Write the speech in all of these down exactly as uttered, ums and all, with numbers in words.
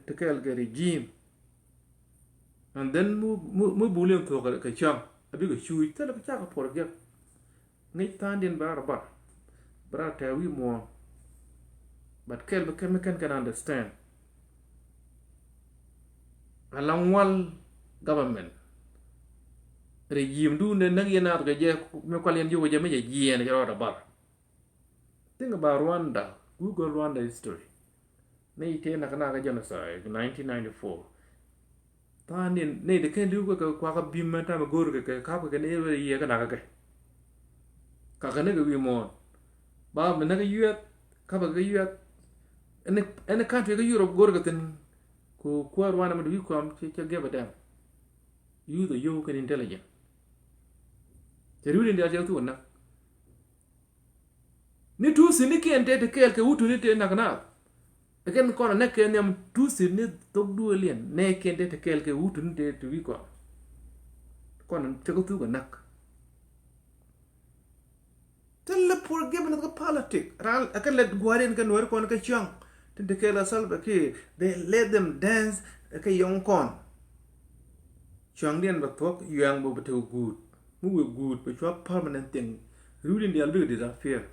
ti kɛɛl kɛ regime. And then mi, mi, mi bul in thuɔk kɛ cäŋ a bikɛ cuuc thilɛ kɛ cakɛ forgive. Ŋic tha̱a̱ŋdiɛn bɛ rat ɛ bar, bɛ rat ɛ tɛ̈ wi̱i̱ muɔ̱ɔ̱n. But kɛl mi kɛn, mi kɛn kɛn understand. Ala ŋual government, regime dun dee näk yɛn naath kɛ jɛ, mi kual yɛn jiök kɛ jɛ mi jɛ jiɛɛn kɛ rɔɔdɛ bar. Think about Rwanda. Google Rwanda history. Ni tëë nak nak genocide nineteen ninety-four. Tha̱a̱ŋ ni, ni de kɛn li̱w kɛ kuakä bim mɛ tamɛ go̱o̱r kɛ kɛ kap kɛ kɛ ni wee yiëë kɛ nak kɛ. Kakɛ ni kɛ wi̱i̱ muɔ̱ɔ̱n. Ba mi nak kɛ yuɛth, kap kɛ kɛ yuɛth. Ɛn, ɛn country kɛ Europe go̱o̱r kɛ thin. Ku kuäär Rwanda mi de wi̱i̱ kɔm cɛ, cɛ give a damn. Use the yio̱w kɛn intelligent. Cɛ riwdin diaal cɛ thuk nak. Ni Tutsi ni kiɛn tëë ti kɛɛl kɛ Hutu ni tëë nak naath. Ɛ kɛn kɔn ɛ nɛk kɛ nhiam Tutsi ni thok duëëliɛn nɛ kiɛn tëë ti kɛɛl kɛ Hutu ni tëë ti wi̱i̱ kɔn. Kɔn cɛ kɛ thuk ɛ nak. Thilɛ forgiveness kɛ politic. Ran ɛ kɛ lɛt gua̱a̱riɛn kɛ Nuɛɛri kɔn kɛ cuaŋ. Tin ti kɛɛl kɛ Salva Kiir, they let them dance ɛ kɛ yɔŋ kɔn. Cuaŋdiɛn bɛ thuɔ̱k, yuɛŋ bɛ bɛ te guut. Mi wee guut bɛ cua permanent thing. Riwdin diaal bikɛ disappear.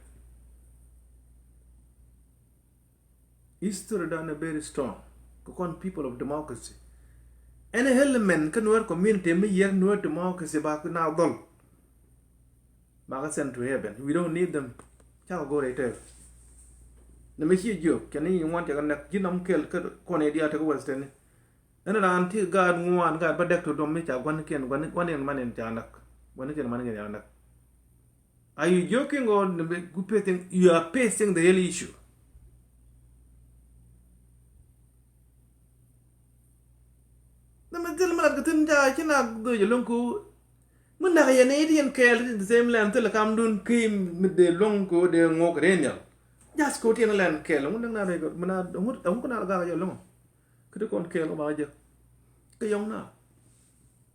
History dan ɛ very strong. Kɛ kɔn people of democracy. Any element kä Nuer community mi yiɛr Nuer democracy ba na dhɔl. Ba kä send to heaven. We don't need them. Cakɔ go̱r ɛ tɛth. Ni mi ci jiök cɛ ni ŋuan cɛ kɛ nɛk ji̱ nam kɛl kä kɔn ɛ diaal te kä Western ni. Ɛn raan ti gaat ŋuan, gaat bädäk ti dɔm mi ca gua̱nikiɛn, gua̱ni, gua̱nikiɛn man in ca näk. Gua̱nikiɛn man in ca näk. Are you joking or you are facing, you are facing the real issue? Nɛ mi thil mi lat kɛ thin ca ci nak dhoc ɛlɔ̱ŋ ko. Mi nak yɛn i̱ ti yɛn kɛɛl ti the same land thil kamdun ki mi dee luɔ̱ŋ ko dee ŋok rɛy nhial. Just ko ti yɛn land kɛɛl ɛŋu näk na rɛy kɛ mi na ɛŋu, ɛŋu kɛ na gak jɛ ɛlɔ̱ŋ. Kä ti kɔn kɛɛl ɔ ba jɛ. Kä yɔŋ na.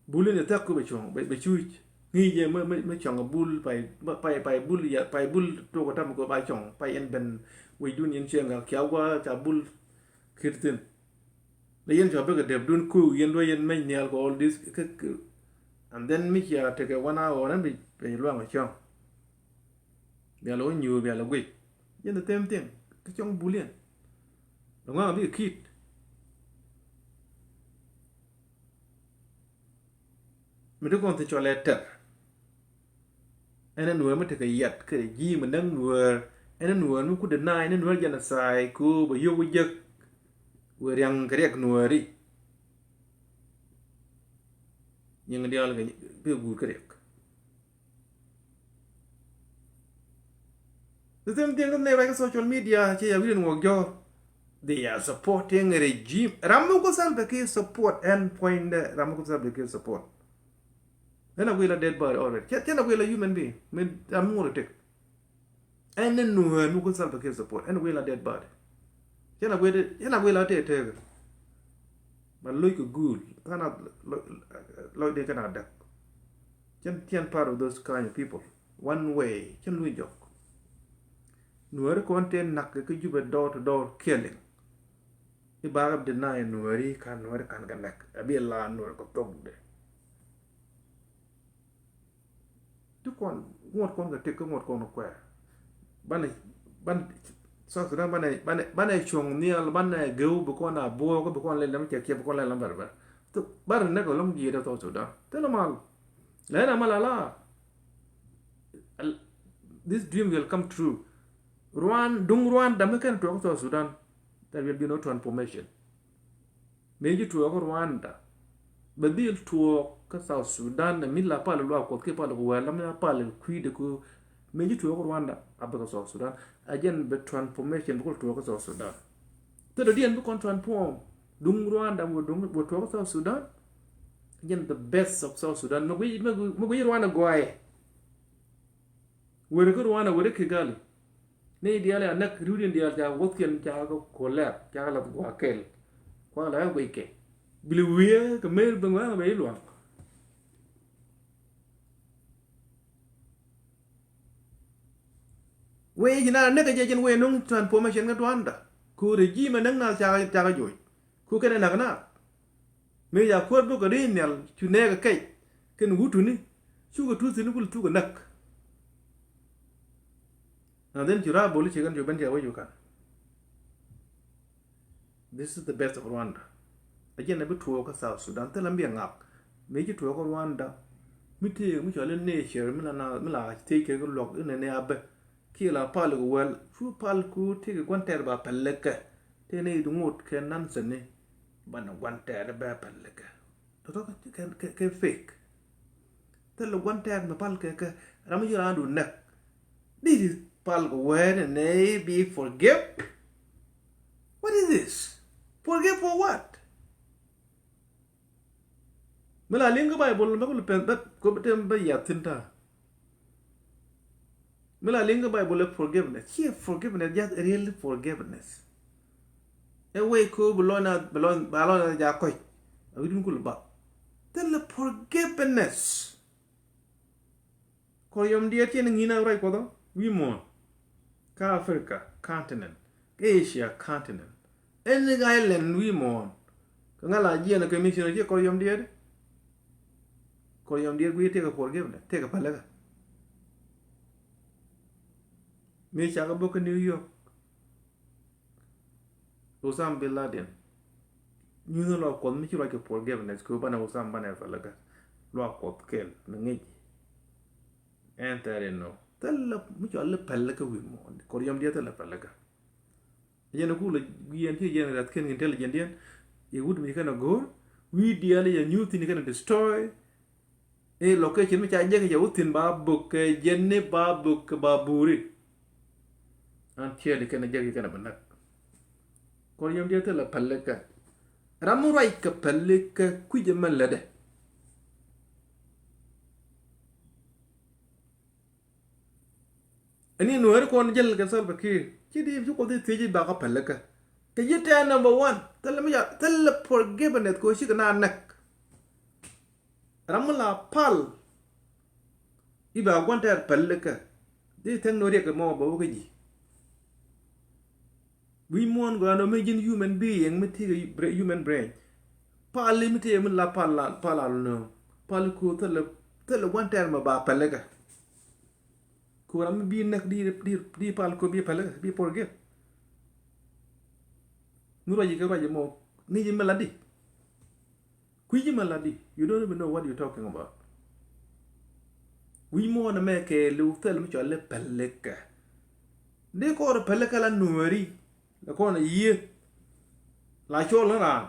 Bul in ɛ thak ku bɛ cuɔ̱ŋ, bɛ, bɛ cuc. Ŋi̱i̱c jɛ mi, mi, mi cuɔ̱ŋ bul pay, pay, pay bul ya, pay bul tok ɔ tam ko ba cuɔ̱ŋ, pay in ben wecdun in cieŋ a kia gua ca bul kir thin. Dee yɛn cua bikɛ depdun ku yɛn duɔ̱c yɛn mec nhial kɛ all this, kä, kä, and then mi cia tekɛ one hour ɛn bi, bi luaŋ ɛ cuɔ̱ŋ. Bia lɛ wä nyuur, bia lɛ guic. Yɛn the same thing. Kä cuɔ̱ŋ bul yɛn. Lɛ ŋuaŋ bikɛ kit. Mi ti kɔn thi cɔl ɛ tɛr. Ɛn ɛ Nuäär mi tekɛ yat kɛ ji̱ mi näk Nuäär. Ɛn ɛ Nuäär mi ku deny, ɛn ɛ Nuäär genocide ko bɛ yio̱w wä jek. Wëë riaŋ kɛ riɛk Nuääri. Nyiŋ diaal kɛ bi guur kɛ riɛk. The same thing nɛ ruac kä social media, ci ya wi̱i̱ ŋuɔk jɔr. They are supporting a regime. Ram mi ku Salva Kiir support, ɛn point dɛ, ram mi ku Salva Kiir support. Ɛn a guila dead body already. Cɛ, cɛ na guila human being. Min ram mi ŋuɔk tek. Ɛn ni Nuäär mi ku Salva Kiir support. Ɛn a guila dead body. Cɛ na guila, cɛ na guila tëë tëëkɛ. Ba loc kɛ guul. Kana loc, loc dee kana däk. Cɛn, cɛn part of those kind of people. One way, cɛn luny jɔk. Nuääri kɔn tëë nak kɛ kä Jubɛ door to door killing. I̱ bakɛ deny Nuääri kan, Nuääri kan kɛ näk. A bi la Nuääri kɛ thokdɛ. Ti kɔn ŋuɔt kɔn kɛ tëk kä ŋuɔt kɔn kɛ kuɛɛr. Banɛ, banɛ South Sudan banɛ, banɛ, banɛ cuɔ̱ŋ nhial, banɛ geu bi kɔn a buɔɔk, bi kɔn lɛl lɛm cɛ kiɛ bi kɔn lɛl lɛm bɛr bɛr. Thok, bar nɛ kɛ lɔŋ jiɛt ɛ South Sudan. Thilɛ mal. Lɛ na mal ala. Al-, this dream will come true. Rwanda, duŋ Rwanda mi kɛn tuɔk South Sudan, there will be no transformation. Mëë ji̱ tuɔɔk Rwanda, bɛ dhil tuɔɔk kä South Sudan, mi la pal luaak Kuɔth kiɛ pal ku wɛl, mi la pal kui̱dɛ ku. Mëë ji̱ tuɔɔk Rwanda, a bɛ kä South Sudan. A jɛn bɛ transformation bi kul tuɔɔk kä South Sudan. Thilɛ diɛn bi kɔn transform. Duŋ Rwanda wä duŋ wä tuɔɔk kä South Sudan. A jɛn the best of South Sudan. Mi guic, mi guic, mi guic Rwanda gɔaaɛ. Weri kä Rwanda, weri Kigali. Ni diaal ya näk riwdin diaal ca wuɔthkiɛn ca kɛ collapse, ca kɛ lath gua̱a̱th kɛl. Kua̱r la ya guic kɛ. Bili wiee kɛ mer ben wee kɛ ben i̱ luaŋ. Wee ji̱ na näk kɛ jɛ jɛn wee nuŋ transformation kä Rwanda. Ku regime näk na ca kɛ, ca kɛ joc. Ku kɛn ɛ näk naath. Mëë ca kuäär bä kɛ ri̱c nhial cu nɛɛkɛ kɛc kɛn wutuni. Cukɛ tuth thi̱n kul thukɛ näk. And then cu ra̱a̱ bol i̱ ci kɛn cu ben cɛ wec wi̱i̱ ka̱n. This is the best of Rwanda. A jɛn a bi tuɔɔk kä South Sudan thilɛ mi biɛ ŋak. Mëë ci tuɔɔk kä Rwanda mi tëë mi cɔal i̱ nature mi la na mi la thiec kɛ luɔk inɛ ni abɛ. Kiɛ la pal kɛ wäl cu pal ku tëë kɛ gua̱n tɛɛr ba päl lɛ kɛ tëë ni i̱ di ŋot kɛ nan sɛ ni. Banɛ gua̱n tɛɛr bɛ päl lɛ kɛ. Tɔtɔ kɛ kɛ kɛ fake. Thilɛ gua̱n tɛɛr mi pal kɛ kɛ ram mi ci raandu näk. Di di pal kɛ wɛɛr ni nɛy bi forgive. What is this? Forgive for what? Mi la liŋ kä Bible bä kul pɛn bä ko bä tem bä yathin ta. Mi la liŋ kä Bible ɛ forgiveness. Ciɛ forgiveness, just real forgiveness. Ɛ wee ko bi lɔn a bi lɔn ba lɔn a ja kɔc. A wi̱dun kul ba. Thilɛ forgiveness. Kɔr yɔm diɛt cɛ ni ŋi̱n a ruac kuɔth ɔ wi̱i̱ muɔ̱ɔ̱n. Kä Africa continent, kä Asia continent, any island wi̱i̱ muɔ̱ɔ̱n. Kä ŋa̱ la jiɛn kɛ mission ciɛ kɔr yɔm diɛt. Kɔr yɔm diɛt guiy tëëkɛ forgiveness, tëëkɛ pälikä. Mi cakɛ bok kä New York. Osama bin Laden. Nyuthɛ luaak kuɔth mi ci ruac kɛ forgiveness kɛ banɛ Osama banɛ pälikä. Luaak kuɔth kɛl mi ŋi̱c. Ɛn thɛr inɔ thilɛ mi cɔal i̱ pälikä wi̱i̱ muɔ̱ɔ̱n. Kɔr yɔm diɛt thilɛ pälikä. Yɛn a kulɛ guiɛn ci yɛn rat kɛn intelligent diɛn. I̱ wut mi ci kɛn a go̱o̱r wi̱i̱ diaal i̱ yɛ nyuth thi̱n i̱ kɛn a destroy. I̱ location mi ca jek i̱ cɛ wut thi̱n ba bök kɛ jɛn ni ba bök kɛ ba buuri. An tiɛɛli kɛn a jek i̱ kɛn a bä näk. Kɔn yɔm diɛ thilɛ pälikä. Ram mi ruac kɛ pälikä kui̱c ɛmɛ lätdɛ. Ɛn i̱ nuääri kɔn jäl kɛ Salva Kiir ci di ci kuɔth i̱ thiec i̱ bakä pälikä. Kɛ ji̱ tɛɛ number one thilɛ mi ca thilɛ forgiveness kɛ ɣöö cikɛ na näk. Ram mi la pal i̱ ba gua̱n tɛɛr pälikä. Di thäŋ ni riɛk ɛmɔ ba wä kä ji̱. Wi̱i̱ muɔ̱ɔ̱n gɔaa nɔ mi ji̱n human being mi ti̱i̱ human brain. Pal i̱ mi ti̱i̱ mi la pal la pal al nööŋ pal i̱ ko̱o̱r thilɛ thilɛ gua̱n tɛɛr mɛ ba pälikä. Ko̱o̱r ram mi bi näk di di di pal ko̱o̱r bi pälikä bi forgive. Mi ruac i̱ kɛ ruac ɛmɔ ŋi̱c i̱ mi la di. Kui̱ci mɛ lat di, you don't even know what you talking about. Wi̱i̱ muɔ̱ɔ̱n ɛmɛ kɛɛliw thil mi cɔal i̱ pälikä. Dee kɔɔr pälikä la nuääri la kɔn a yiëë. La cɔl ni raan.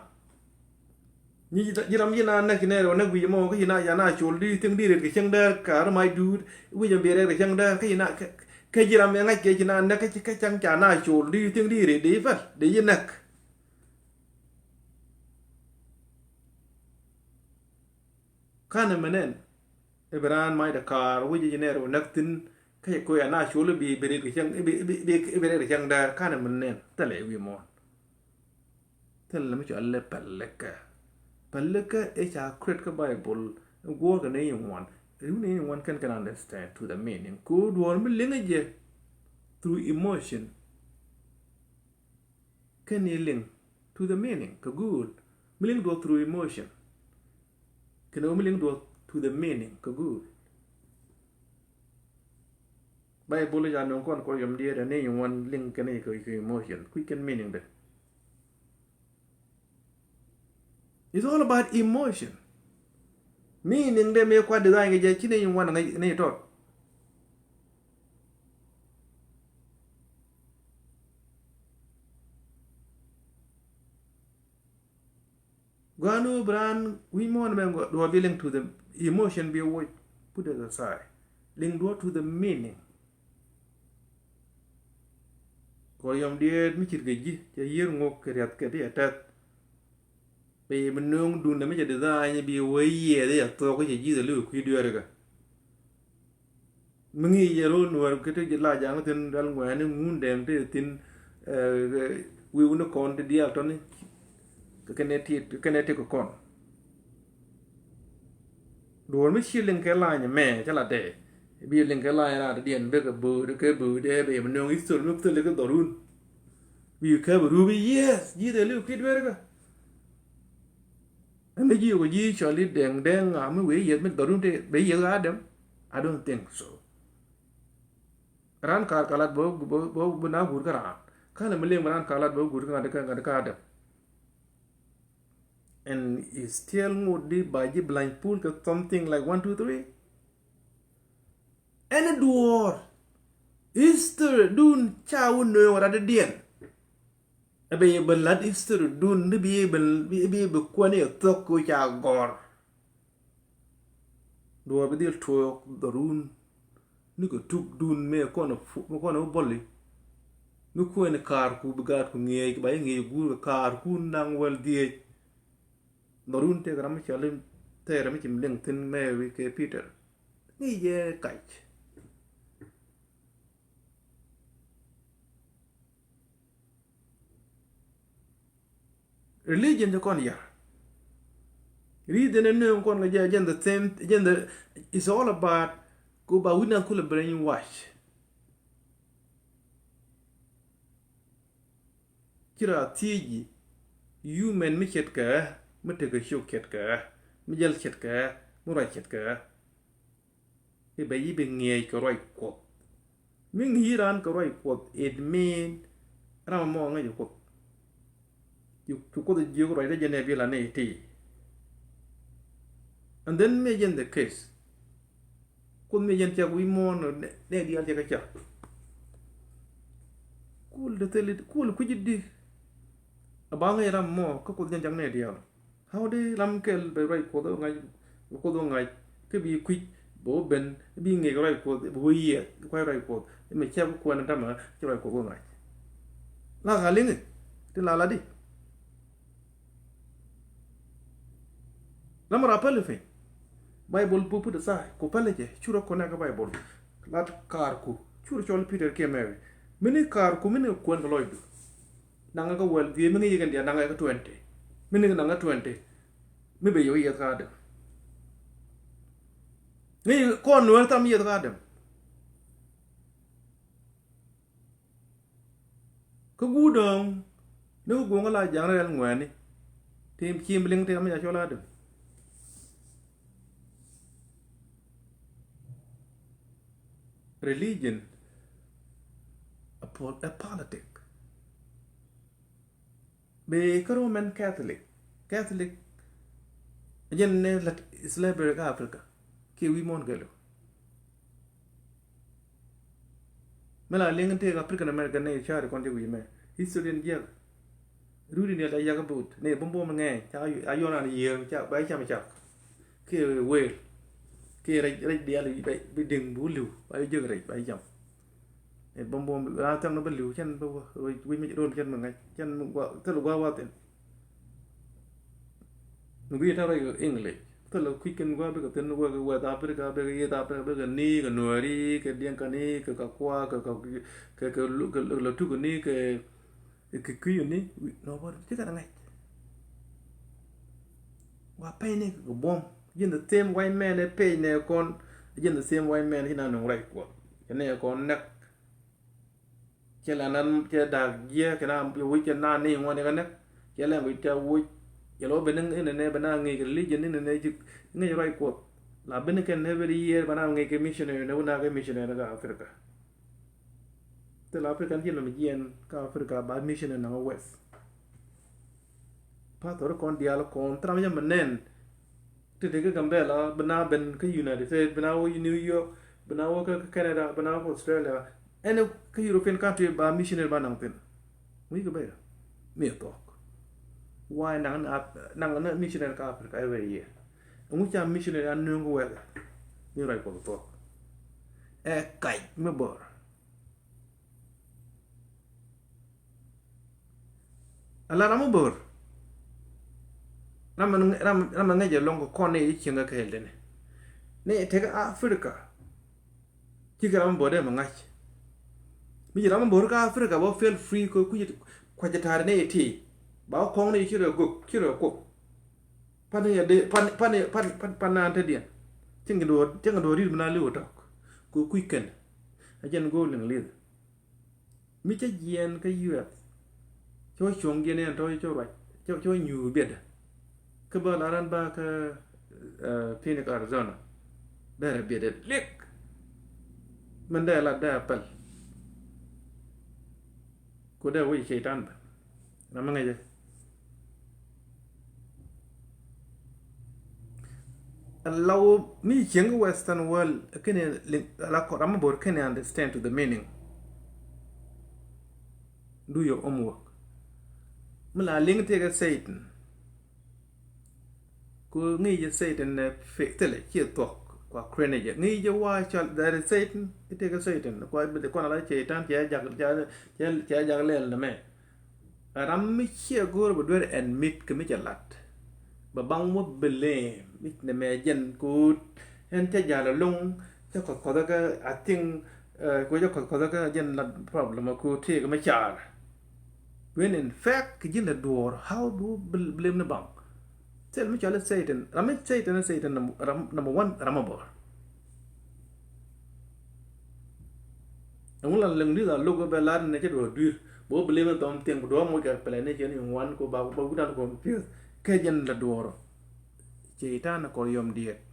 Nyi ji̱ ram ji̱ na näk ci nɛɛr wä näk wi̱i̱ mɔ kä ci na ca na col di thiäŋ di rɛt kɛ cäŋ däär ka ri mac duut wi̱i̱ jɛ bi rɛt kɛ cäŋ däär kä ci na kä ji̱ ram ɛ ŋa̱c kɛ ci na näk kä cäŋ ca na col di thiäŋ di rɛt di päl di ji̱ näk. Kanɛ mɛ nɛn i̱ bi raan mac dɛ kaar wi̱c i̱ ci nɛɛr wä näk thi̱n. Kä cɛ koy ana col i̱ bi bi rik cäŋ i̱ bi bi bi bi rik cäŋ däär kanɛ mɛ nɛn thilɛ i̱ wi̱i̱ muɔ̱ɔ̱n. Thilɛ mi cɔal i̱ pälikä. Pälikä i̱ ca create kä Bible i̱ guɔ̱ɔ̱r kɛ ni i̱ ŋuan. I̱ wun i̱ ŋuan kɛn kɛn understand to the meaning ko duɔ̱ɔ̱r mi liŋ i̱ jɛ through emotion. Kɛn i̱ liŋ to the meaning kɛ guul mi liŋ duɔth through emotion. Kɛn ɣöö mi liŋ duɔth to the meaning kɛ guul. Bible i̱ ca nöŋ kɔn kɔr yɔm diɛɛr ɛn i̱ ŋuan liŋ kɛn i̱ kɛ emotion kui̱c kɛn meaning dɛ. It's all about emotion. Meaning dɛ mëë kuat design kɛ jɛ ci ni ŋuan ŋäc ni tɔt. Gua̱a̱n wä bi raan wi̱c muɔ̱ɔ̱n mɛ duɔ̱ɔ̱r bi liŋ to the emotion bi woc put it aside. Liŋ duɔ̱ɔ̱r to the meaning. Kɔr yɔm diɛɛt mi cit kɛ ji̱ cɛ yiër ŋok kɛ riath kɛ ti a tɛth. Bi mi nööŋ duundɛ mi cɛ design bi wee yiɛth i̱ a thuɔk i̱ cɛ ji̱th a li̱w kui̱ dueerikä. Mi ŋi̱i̱c jɛ ro̱o̱l nuäär kä ti la ja̱a̱ŋ thi̱n dal ŋuɛ̈ɛ̈ni ŋun dɛɛŋ ti thi̱n. Wi̱i̱ wuni kɔn ti diaal tɔ̱ni kɛ kɛnɛ ti kɛ kɔn. Duɔ̱ɔ̱r mi ci liŋ kɛ lany mɛ cä la dee bi liŋ kɛ lany raadädiɛn bekɛ böödɛ kɛ böödɛ bɛ yɛ mi nööŋ i̱ thöl mi thöl kɛ dhɔrun. Wi̱i̱ käp rup i̱ yiëëth ji̱th ɛ li̱w ki̱t dueerkä. Mi ji̱ yio̱k ji̱ cɔl i̱ Dɛŋ Dɛŋ ŋa mi wëë yieth mi dhɔrun te bɛ yieth kä Adam? I don't think so. Raan kaar kalat bä bä bä na guur kä raan. Ka̱n mi liŋ raan kalat bä guur kä ŋa̱t kä ŋa̱t kä Adam. And is still ŋot di ba ji̱ blind pull kɛ something like one, two, three. Ɛn duɔ̱ɔ̱r history dun ca wä nööŋ rat diɛn. Ɛ bɛ yɛ bɛ lat history dun ni bi yɛ bɛ bi yɛ bɛ kuɛn yɛ thok kɛ ca gɔr. Duɔ̱ɔ̱r bi dhil tuɔɔk dhɔrun ni kɛ tuk dun mɛ kɔn fu mɛ kɔn wä bɔli. Mi kuɛn kaar ku bi gaat ku ŋiɛc ba yɛ ŋiɛc guur kɛ kaar ku naŋ wäl dhieec. Dhɔrun tëëk ram mi cɔl in thɛɛr mi ci mi liŋ thi̱n mɛ wi̱i̱ kɛ Peter. Ŋi̱i̱c jɛ kac. Religion ti kɔn yar. Reason in nööŋ kɔn kɛ jɛ jɛn the same jɛn the, it's all about ku ba wi̱n nath kulɛ brainwash. Ci raa thiec ji̱, human mi ce̱tkɛ, mi tekɛ ciök ce̱tkɛ, mi jäl ce̱tkɛ, mi ruac ce̱tkɛ. I̱ bɛ yi̱ bi ŋiɛc kɛ ruac Kuɔth. Mi ŋi̱i̱c raan kɛ ruac Kuɔth, it mean ram mɔ ŋäc Kuɔth. Ci Kuoth jiök ruacdä jɛn ɛ bi la nɛy ti. And then mi jɛn the case. Kuoth mi jɛn cak wi̱i̱ muɔ̱ɔ̱n nɛ diaal cɛ kɛ cak. Kul te thil kul kui̱c di. A ba ŋäc ram mɔ kä Kuoth jɛn cak nɛ diaal. How dee ram kɛl bɛ ruac Kuɔth ŋa̱c, Kuoth ŋa̱c kä bi kui̱c bɛ wä ben bi ŋiɛc ruac Kuɔth bɛ wä yiɛth kua̱c ruac Kuɔth. Mɛ cɛ kuɛn tamɛ ci ruac Kuɔth wä ŋa̱c. La ka liŋi ti la la di. Lamɛ ra päli piny. Baibol buk put aside ku päli jɛ, curɛ kɔnɛ kä Baibol. Lat kaarku curɛ cɔl Peter kiɛ Mary. Mini kaarku mini kuɛn kɛ lɔcdu. Naŋɛ kä wäl dhieec mi ŋi̱i̱c kɛn diaal naŋɛ kä twenty. Mini naŋɛ twenty. Mi ben yɛ wä yieth kä Adam. Ŋi̱i̱c kɔn nuɛɛr tham yieth kä Adam. Kä guut dɔ̱ŋ ni kä guɔ̱ŋ kä la ja̱ŋ rɛl ŋuɛ̈ni. Tim cim liŋ tim mi ca cɔl Adam. Religion a pol-, a politic. Bɛ kä Roman Catholic. Catholic jɛn ni lät slavery kä Africa kiɛ wi̱i̱ muɔ̱ɔ̱n kɛl. Mi la liŋ tëëk African American ni cari kɔn ti wi̱i̱ mɛ. History in jiɛk. Rudi ni la yak but ni bumbum ŋɛɛ ca a yɔn an yiëë ca ba cam cak. Kiɛ wëël kiɛ rɛc rɛc diaal bi diŋ bu li̱w ba jek rɛc ba cam. Ɛ bum bum raa thɛm ni bä li̱w cɛn bä wä wi̱c mi ro̱l cɛn mi ŋa̱c cɛn mi gua thil gua wä thin. Mi gui ta̱ rɔy English thil kui̱c kɛn gua bikɛ thin wä kɛ West Africa bikɛ East Africa bikɛ ni kɛ Nuɛri kɛ Diɛŋkani kɛ Kakua kɛ kɛ kɛ kɛ Lotuk ni kɛ kɛ Kikuyu ni nobody ti kɛ ŋa̱c. Wa pɛy ni kɛ buɔ̱m ji̱n the same white man ɛ pɛy nɛ kɔn ji̱n the same white man ci na nuŋ rɛc kuɔth kɛ nɛ kɔn nɛk. Cɛ la nan cɛ dak jiɛ kɛ na wi̱c kɛ na ni ŋuɔni kɛ nɛk. Cɛ lɛn wi̱c tɛ wi̱c cɛ lɔ ben ni nɛ bɛ na ŋi̱i̱c religion ni nɛ ci ŋi̱i̱c rɛc kuɔth. La ben ni kɛn every year bɛ na ŋi̱i̱c kɛ missionary ni wä na kɛ missionary ni kɛ Africa. Thil African ci lɔ mi jiɛn kä Africa ba missionary naŋ West. Pastor kɔn diaal kɔn thil ram jɛ mi nɛn. Ti ti kä Gambela bi na ben kä United States bi na wä New York bi na wä kä Canada bi na wä kä Australia. Ɛn kä European country ba missionary ba naŋ thin. Ŋuc kɛ bɛ mi thuɔk. Why naŋ naŋ missionary kä Africa every year. Ŋuc ca missionary an nööŋ kä wɛk. Mi ruac Kuɔth thuɔk. Ɛ kac mi bor. Ala ram mi bor. Ram ram ram ŋäc ɛlɔŋ kɛ kɔn ni cieŋ kɛ kɛɛl deni. Ni tekɛ Africa. Cikɛ ram mi bor dee mi ŋa̱c. Mi ci ram mi bor kä Africa bä feel free kɛ kui̱c kuac ta̱a̱r ni ti. Ba kɔŋ ni ci rɛ gök ci rɛ kok. Pan yɛ dee pan pan pan pan pan naan te diɛn. Cieŋ kɛ duɔ̱ɔ̱r cieŋ kɛ duɔ̱ɔ̱r rit mi na li̱w tɔk. Kɛ kui̱ kɛn. A jɛn go̱o̱l liŋ li̱th. Mi cä jiɛɛn kä U S. Cä wä cuɔ̱ŋ jiɛn ɛn tɔ̱ cä ruac cä wä nyuur biɛtdä. Kä bä la ran ba kä Phoenix, Arizona. Dee rɛ biɛt ɛ lik. Min dee la dee a pɛl. Ku dee wi̱c cɛy-tan bä. Ram mi ŋäcɛ. Law mi cieŋ Western world kini la kɔ ram mi bor kini understand to the meaning. Do your homework. Mi la liŋ tëëkɛ Satan. Ku ŋi̱i̱c jɛ Satan nɛ thilɛ ciɛ thuɔ̱k kua kuɛn jɛ ŋi̱i̱c jɛ wa cɔl that is Satan. Itekɛ Satan kua bi kɔn ala cɛy-tan cɛ jak cɛ jak lɛl nɛ mɛ. Ram mi ciɛ go̱o̱r bɛ duer ɛn mit kɛ mi cɛ lat bɛ baŋ wä bi lem mi nɛ mɛ jɛn ku ɛn cɛ jal ɛlɔŋ cɛ kɔth kɔth kɛ I think ku cɛ kɔth kɔth kɛ jɛn lat problem ku tëëkɛ mi car. When in fact kɛ ji̱n lɛ duɔɔr how do blame ni baŋ. Thil mi cɔal i̱ Satan ram mi Satan i̱ Satan number one ram mi bor. Ɛŋu la liŋ li̱th a lo̱k bɛ lar ni cɛ duɔɔr dui̱r bɛ wä blame ni thɔm thiɛŋ bɛ duɔɔr moc kɛ pɛlɛ ni cɛ ni ŋuan ku ba ba wi̱dan confuse. Kɛ jɛn lɛ duɔɔr cɛ i̱ ta̱a̱n kɔr yɔm diɛt.